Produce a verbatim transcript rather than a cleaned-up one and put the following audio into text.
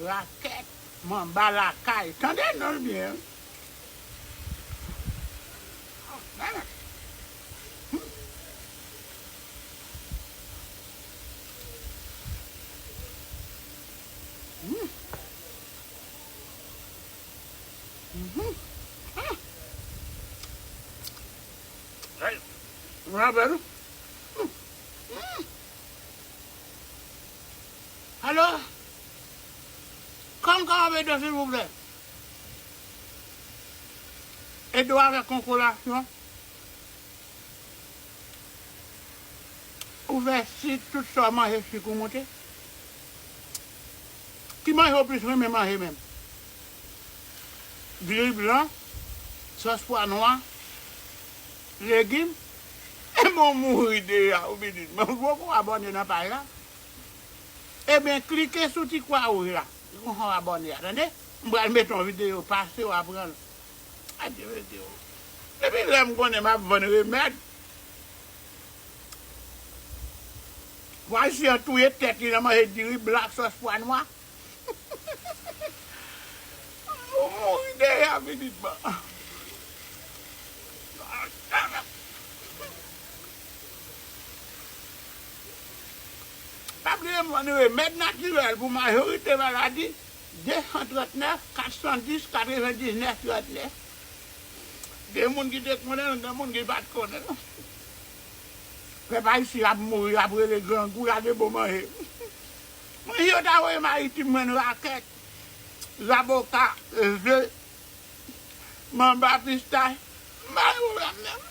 Rakèt, manba lakay. Tande non l byen. Alo? Kòm ka ap ede w, silvouplè? Ede w avèk yon kolasyon. Ou fè sik, tout sa w manje, sik ou moute. Ki manje w plis renmen manje menm? Diri blan, sòs pwa nwa, legim. Ebyen w mouri deja, ou pitit. Mwen poko abòne nan paj la. Ebyen, klike sou ti kwa wouj la. Li konsa w abòne a, tande? M pral mete yon videyo, pase w aprann. Adye, mete w. Depi lè m konnen m ap vann remèd, w al si an touye tèt li nan manje diri blan ak sòs pwa nwa. Ou mouri deja, pitit mwen. Pa bliye m vann remèd natirèl pou majorite maladi, de san trannèf, kat san dis, katrevendiznèf trannèf. Gen moun ki te konnen l, gen moun ki pa t konnen l. Pèp ayisyen ap mouri, ap rele grangou, gade bon manje. Mwen, yo ta voye m Ayiti, m jwenn rakèt, zaboka, ze, manba, pistach. M pa gen pwoblèm menm.